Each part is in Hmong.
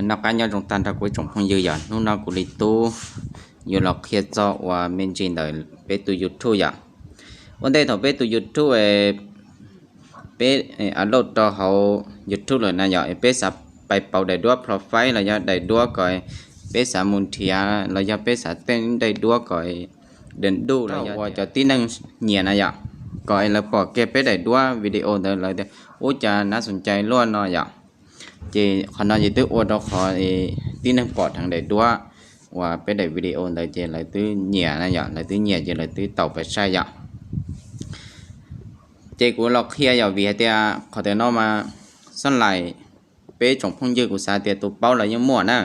Noj qab nyob zoo tag nrho kuv ib tsoom phooj ywg yom, hnub no kuv li tub yuav los qhia txog uas me ntsis ntawm peb tus YouTube yom. Ua ntej thaum peb tus YouTube, peb upload rau hauv YouTube lawm na yom, peb xav pais pauv daim duab profile los yog daim duab kom peb xav mus nrhiav los yog peb xav tej daim duab kom dawm duj los yog uas cov tib neeg nyiam na yom, kom lawv pom kiag peb daim duab video ntawd lawv tias ub cas nab xoom cai luaj no yom. Ces qhov no ces twb ua rau qhov tib neeg pom dheev daim duab uas peb daim video ntawd ces lawv twb nyiam na yom, lawv twb nyiam ces lawv twb tau pais saib yom. Ces kuv los qhia yom, vim hais tias qhov tias no mas xab lais peb tsoom phooj ywg kuv xav tias tus paub los yeej muaj na.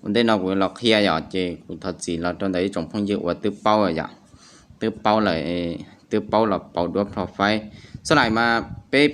Ua ntej no kuv los qhia yom, ces kuv thov txim los rau ntawm ib tsoom phooj ywg uas twb paub yom, twb paub lawm, twb paub los pauv duab profile. Xab lais mas peb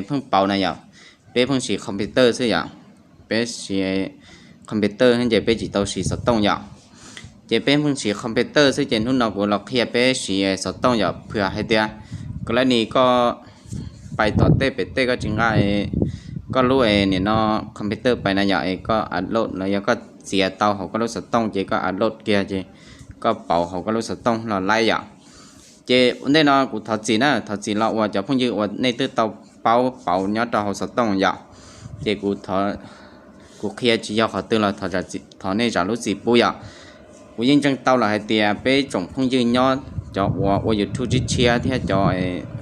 pheej pauv na yom, peb pheej siv computer xwb yom, peb siv computer ces peb tsis tau siv xov tooj yom. Ces peb pheej siv computer xwb ces hnub no kuv los qhia peb siv xov tooj yom, phwm hais tias koj lab nis koj pais tom tej pem tej koj tsis nqa koj lub nim no computer pais na yom, es koj upload los yog koj txiav tau hauv koj lub xov tooj ces koj upload kiag ces koj pauv hauv koj lub xov tooj los laib yom. Ces ua ntej no kuv thov txim na, thov txim los uas cov phooj ywg uas nej twb tau paub pauv nyob rau hauv xov tooj yom. Ces kuv kuv qhia tsis yog qhov twg los thov nej zam lub txim pub yom. Kuv yeej ntseeg tau lawm hais tias peb tsoom phooj ywg nyob cov uas ua YouTube tshiab tshiab thiab cov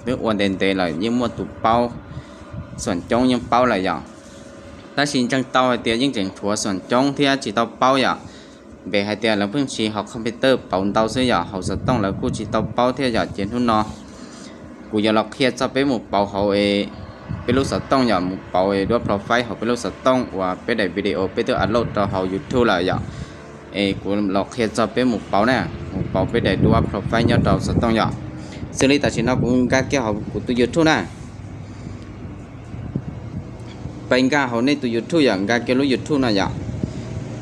twb ua ntev ntev lawm yeej muaj tus paub, xoom coob yeej paub lawm yom. Tab sis ntseeg tau hais tias yeej tseem tshuav xoom coob thiab tsis tau paub yom. Vim hais tias lawv pheej siv hauv computer pauv ntau xwb yom, hauv xov tooj lawv kuj tsis tau paub thiab yom. Ces hnub no kuv yuav los qhia txog peb mus pauv hauv peb lub xov tooj yom, mus pauv duab profile hauv peb lub xov tooj uas peb daim video peb twb upload rau hauv YouTube lawm yom. Es kuv los qhia txog peb mus pauv na, mus pauv peb daim duab profile nyob rau xov tooj yom. Xws li tam sim no kuv nkag kiag hauv kuv tus YouTube na. Pais nkag hauv nej tus YouTube yom, nkag kiag lub YouTube no yom.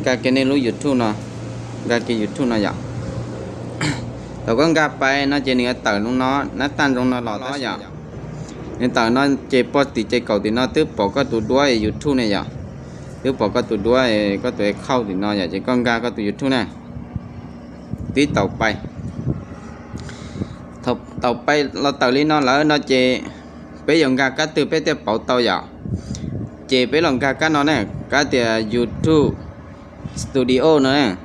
Nkag kiag nej lub YouTube no, nkag kiag YouTube no yom. Thaum koj nkag pais no ces nws yuav tawm no, nab taj zoo no los yom. Nws tawm no ces pog tim ces kaum tim no twb pom koj tus duab YouTube ne yom. Twb pom koj tus duab, koj tus account tim no yom, ces koj nkag koj tus YouTube na. Tib taum pais, thaum taum pais los tawm li no lawm no ces peb yuav nkag kab twg peb thiaj pauv tau yom. Ces peb los nkag kab no na, kab tias YouTube Studio no na.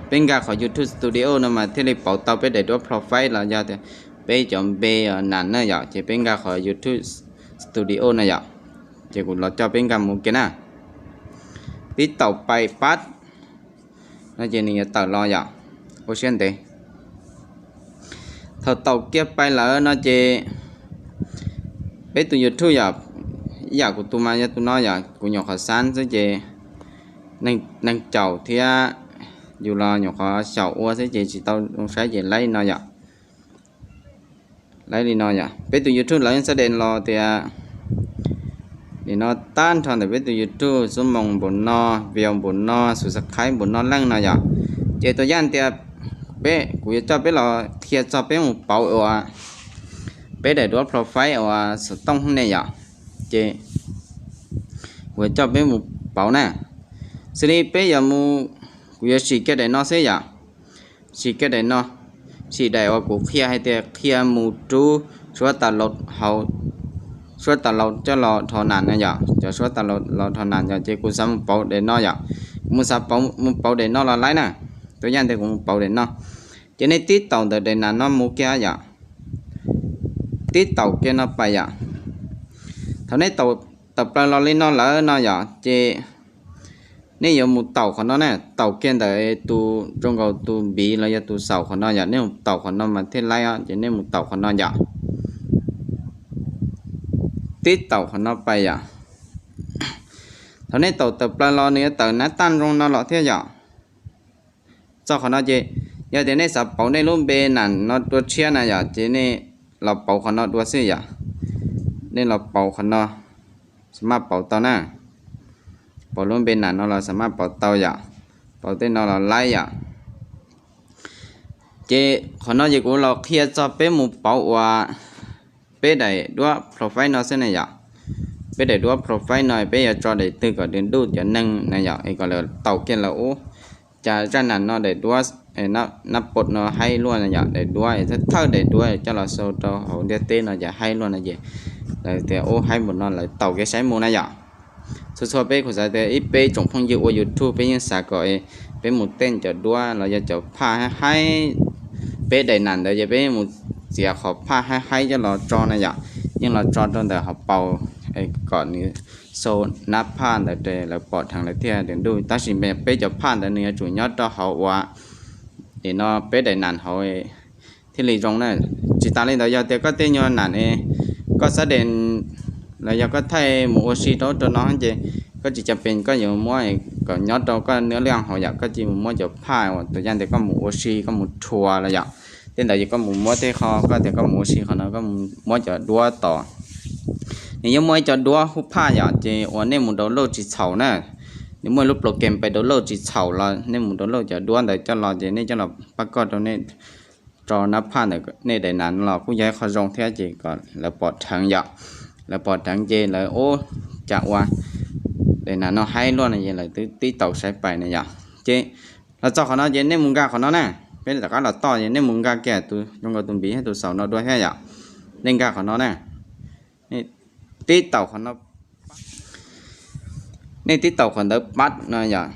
Peb nkag qhov YouTube Studio no mas thiaj li pauv tau peb daim duab profile los yog tias peb cov npe nas na yom. Ces peb nkag qhov YouTube Studio no yom. Ces kuv los coj peb nkag mus kiag na. Pib taum pais pab no ces nws yuav tawm los yom. Ua siab ntev. Thaum taum kiag pais lawm no ces peb tus YouTube yom, ib yam kuv tus mas yog tus no yom, kuv nyuam qhuav xab xwb ces neeg caum thiab yus los nyuam qhuav xyaum ua xwb ces tsis tau zoo saib ces laib li no yom. Laib li no yom, peb tus YouTube lawv yeej xab des los tias nim no tag nrho ntawm peb tus YouTube xuab moos npaum no, view npaum no, subscribe npaum no leej no yom. Ces tus yaj tias peb, kuv yuav coj peb los qhia txog peb mus pauv uas peb daim duab profile uas xov tooj ne yom. Ces kuv yuav coj peb mus pauv na. Xws li peb yuav mus, kuv yuav sim kiag daim no xwb yom. Sim kiag daim no, sim daim uas kuv qhia hais tias qhia mus rub suab tas laus hauv, suab tas laus coj los dhos nas na yom, cov suab tas laus los dhos nas yom. Ces kuv xav mus pauv daim no yom, kuv mus xav mus pauv daim no los laib na. Tus yaj tias kuv mus pauv daim no, ces nej tib taum ntawm daim nas no mus kiag yom. Tib taum kiag no pais yom. Thaum nej taum tawm plaws los li no lawm no yom, ces nej yuav mus taum qhov no na, taum kiag ntawm tus zoo nkaus tus npiv los yog tus xaum qhov no yom, nej mus taum qhov no mas thiaj laib os. Ces nej mus taum qhov no yom. Tib taum qhov no pais yom. Thaum nej taum tawm plaws los nws yuav tawm nab taj zoo no los thiab yom. Txog qhov no ces yog tias nej xav pauv nej lub npe nas no dua tshiab na yom, ces nej los pauv qhov no dua xwb yom. Nej los pauv qhov no, xam maj pauv tau na. Pauv lub npe nas no los xam maj pauv tau yom. Pauv tej no los laib yom. Ces qhov no ces kuv los qhia txog peb mus pauv uas peb daim duab profile no xwb ne yom. peb daim duab profile no peb yuav tso daim twg kom dwm duj cov neeg na yom, es kom lawv taus kiag lawv ub. Cas zaj nam no daim duab nab pom no haib luaj na yom, daim duab thawj thawj daim duab coj los sau rau hauv ntiaj teb no ces haib luaj no ces lawv tias ub haib npaum no lawv taus kiag saib mus na yom. Txhua txhua peb kuv xav tias ib peb tsoom phooj ywg ua YouTube peb yeej xav kom peb mus tej cov duab los yog cov phaj haib haib, peb daim nam ntawd ces peb yeej mus txiav qhov phaj haib haib coj los tso na yom, yeej los tso rau ntawm hauv paus kom nws sau nab phaj ntawd lawv pom dheev lawv thiaj dwm duj. Tab sis peb cov phaj ntawd nws yuav tsum nyob rau hauv uas, es no peb daim nam hauv thiaj li zoo na. Tsis tas li ntawd yog tias koj tej nyuag nam es koj xab des los yog koj thaij mus ua si rau rau no ces koj tsis cam pees koj yuav muab kom nyob rau koj nab liaj hauv yom, koj cia li mus muab cov phaj uas tus yaj ntawd koj mus ua si koj mus rhuav los yom, tej ntawd ces koj mus muab tej qho koj tias koj mus ua si qhov no koj mus muab cov duab tom. Nws yeej muaj ib co duab hu phaj yom, ces uas nej mus download tsis txhaum na. Nws muaj lub program pais download tsis txhaum los nej mus download cov duab ntawd coj los ces nej coj los pab koj rau nej tso nab phaj ntawm nej daim nam no los kuj yog ib qho zoo thiab ces kom lawv pom dheev yom. Lawv pom dheev ces lawv ub, cas ua daim nam no haib luaj no ces lawv twb tib taus saib pais na yom. Ces los txog qhov no ces nej mus nkag qhov no na. Peb rov qab los toj ces nej mus nkag kiag tus zoo nkaus tus npiv thiab tus xaum no dua thiab yom. Nej nkag qhov no na. Nej tib taus qhov no, nej tib taus qhov ntawd pab no yom.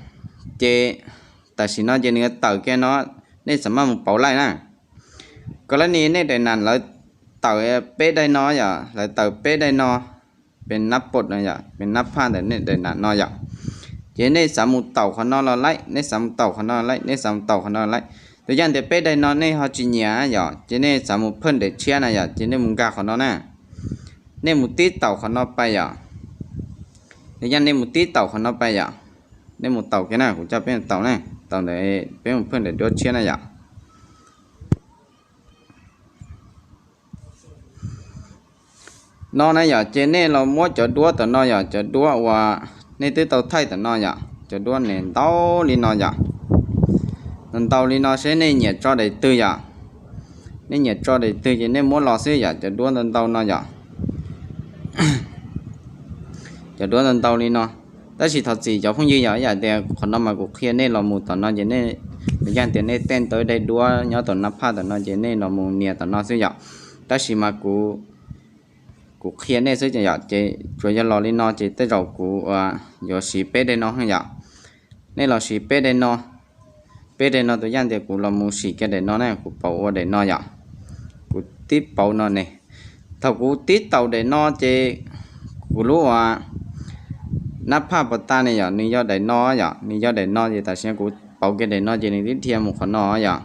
Ces tam sim no ces nws tawm kiag no, nej xav maj mus pauv laij na. Koj lab ni nej daim nam lawv tawm peb daim no yom, lawv tawm peb daim no, pes nab pom no yom, pes nab phaj ntawm nej daim nam no yom. Ces nej xav mus taus qhov no los laij, nej xav mus taus qhov no laij, nej xav mus taus qhov no laij. Tus yaj tias peb daim no nej ho tsis nyiam yom, ces nej xav mus phaj daim tshiab na yom, ces nej mus nkag qhov no na. Nej mus tib taus qhov no pais yom. Tus yaj nej mus tib taus qhov no pais yom. Nej mus taus kiag na, kuv coj peb mus taus na, taus ntawd peb mus phaj daim duab tshiab na yom. No na yom, ces nej los muab cov duab tom no yom, cov duab uas nej twb tau thaij tom no yom, cov duab nws ntau li no yom. Ntau ntau li no seb nej nyiam tso daim twg yom. Nej nyiam tso daim twg ces nej muab los xwb yom, cov duab ntau ntau no yom. Cov duab ntau ntau li no. Tab sis thov txim cov phooj ywg yom, yam tias qhov no mas kuv qhia nej los mus tom no ces nej, yam tias nej tej ntawd daim duab nyob tom nab phaj tom no ces nej los mus nias tom no xwb yom. Tab sis mas kuv, kuv qhia nej xwb ces yom, ces tsuas yog los li no ces tej zaum kuv yuav siv peb daim no yom. Nej los siv peb daim no, peb daim no tus yaj tias kuv los mus sim kiag daim no na, kuv pauv ua daim no yom. Kuv tib pauv no ne. Thaum kuv tib taus daim no ces kuv lub uas nab phaj pos tas ne yom, nws yog daim no yom, nws yog daim no ces tam sim kuv pauv kiag daim no ces nws twb dhia mus qhov no yom.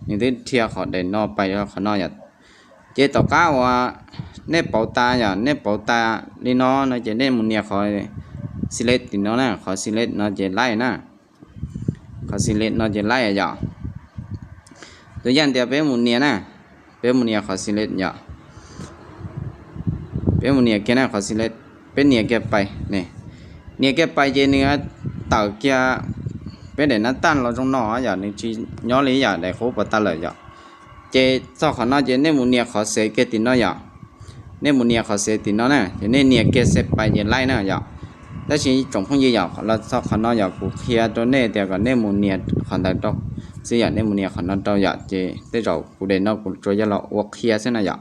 Nws twb dhia qhov daim no pais qhov no yom. Ces tom qab uas nej pauv tas yom, nej pauv tas li no no ces nej mus nias qhov select tim no na, qhov select no ces laij na. Qhov select no ces laij yom. Tus yaj tias peb mus nias na, peb mus nias qhov select yom. Peb mus nias kiag na qhov select, peb nias kiag pais ne. Nias kiag pais ces nws tawm kiag peb daim nab taj los zoo no yom, nws tsis nyob li yom, daim qub pos tas lawm yom. Ces txog qhov no ces nej mus nias qhov xev kiag tim no yom. Nej mus nias qhov xev tim no na, ces nej nias kiag xev pais ces laij na yom. Tab sis tsoom phooj ywg yom, los txog qhov no yom, kuv qhia rau nej tias kom nej mus nias qhov ntawd rau xwb yom, nej mus nias qhov no rau yom, ces tej zaum kuv daim no kuv tsuas yog los ua qhia xwb na yom.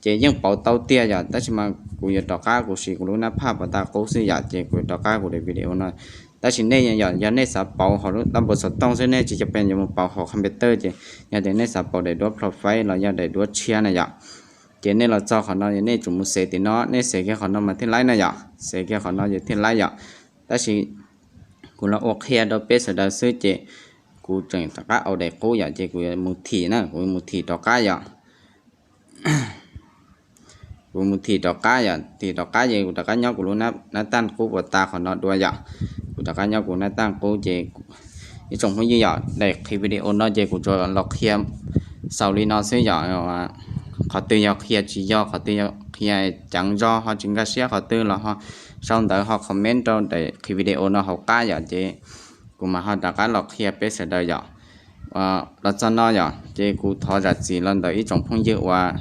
Ces yeej pauv tau tiag yom, tab sis mas kuv yuav rov qab kuv siv kuv lub nab phaj pos tas qub xwb yom, ces kuv yuav rov qab kuv daim video no. Tab sis nej yom, yog nej xav pauv hauv lub dab npau xov tooj xwb, nej tsis cam pees yuav mus pauv hauv computer ces yog tias nej xav pauv daim duab profile los yog daim duab tshiab na yom, ces nej los txog qhov no nej tsum mus xev tim no, nej xev kiag qhov no mas thiaj laij na yom, xev kiag qhov no ces thiaj laij yom. Tab sis kuv los ua qhia rau peb sawv daws xwb ces kuv tseem rov qab au daim qub yom, ces kuv mus thim na, kuv mus thim rov qab yom. Kuv mus thim rov qab yom, thim rov qab ces kuv rov qab nyob kuv lub nab taj qub pos tas qhov no dua yom. Kuv rov qab nyob kuv nab taj qub ces ib tsoom phooj ywg yom, daim qhia video no ces kuv tsuas los qhia xaus li no xwb yom. Qhov twg yog qhia tsis yog, qhov twg yog qhia ceev zog ho tsis nkag siab qhov twg los ho sau ntawv ho comment rau daim qhia video no hauv qab yom, ces kuv mam ho rov qab los qhia peb sawv daws yom. Los txog no yom, ces kuv thov zam txim los ntawm ib tsoom phooj ywg uas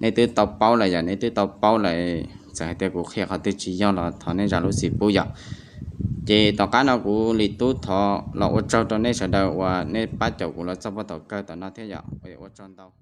nej twb tau paub lawm yom, nej twb tau paub lawm, Txawm hais tias kuv qhia qhov twg tsis yog los thov nej zam lub txim pub yom. Ces tom qab no kuv Lis Tub thov los ua tsaug rau nej sawv daws uas nej pab caum kuv los txog puag thaum kawg tom no thiab yom. Ua tsaug ntau.